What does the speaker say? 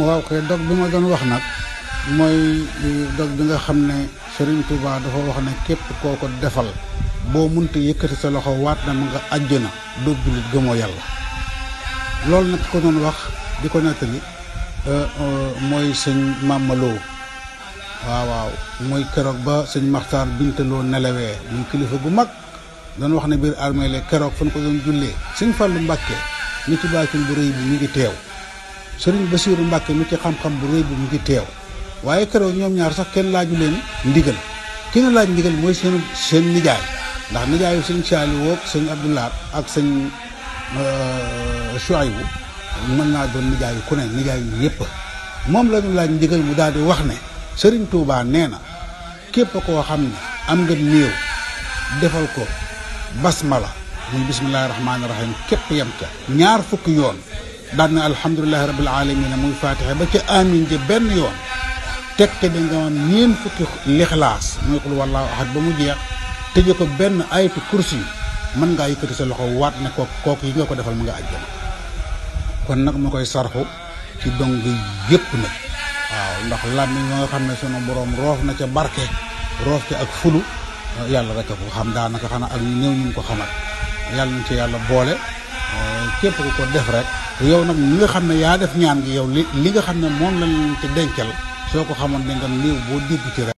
waaw kay dog bi ma doon wax nag mooy dog bi nga xam ne Serigne Touba dafa wax ne képp koo ko defal boo munta yëkkati sa loxo waat na mu nga àjjana doo jullit gëmoo yàlla. loolu nag ko doon wax di ko nettali mooy sëñ Mamaloo waaw mooy keroog ba sëñ Maxtaar Bintaloo nelawee muy kilifa gu mag doon wax ne biir armée le keroog fan ko doon jullee sëñ Fallu Mbàkke mi ci baatin bu rëy bi mi ngi teew sëriñ Basiiru Mbàkke mi ci xam-xam bu rëy bi mi ngi teew waaye keroog ñoom ñaar sax kenn laaju leen ndigal ki na laaj ndigal mooy seen nijaay ndax nijaayu sëñ Saaliw ak sëñ Abdoulaat ak sëñ Suwaybu mën naa doon nijaayu ku ne nijaayu yëpp moom la ñu laaj ndigal mu daal di wax ne sëriñ Touba nee na képp koo xam ne am nga néew defal ko basmala muy bismillahi rahmaani rahim képp yem ca ñaar fukki yoon daan na alhamdulilahi rabbil alamin muy fatiha ba ca amin ja benn yoon teg te da nga am ñeen fukki lixlaas muy xul wallaahu ahad ba mu jeex tëje ko benn ayatu kursi mën ngaa yëkkati sa loxo waat ne kooku yi nga ko defal mu nga àjjana kon nag ma koy sarxu ci dong yëpp nag waaw ndax làmmiñ ma nga xam ne sunu borom roof na ca barke roof ca ak fulu yàlla rek a ko xam daanaka xanaa ak ñu néew ñu ko xamal yàlla nañ ci yàlla boole képp ku ko def rek yow nag li nga xam ne yaa def ñaan gi yow li nga xam ne moom lañ ci dencal soo ko xamoon da nga néew boo dégg ci rek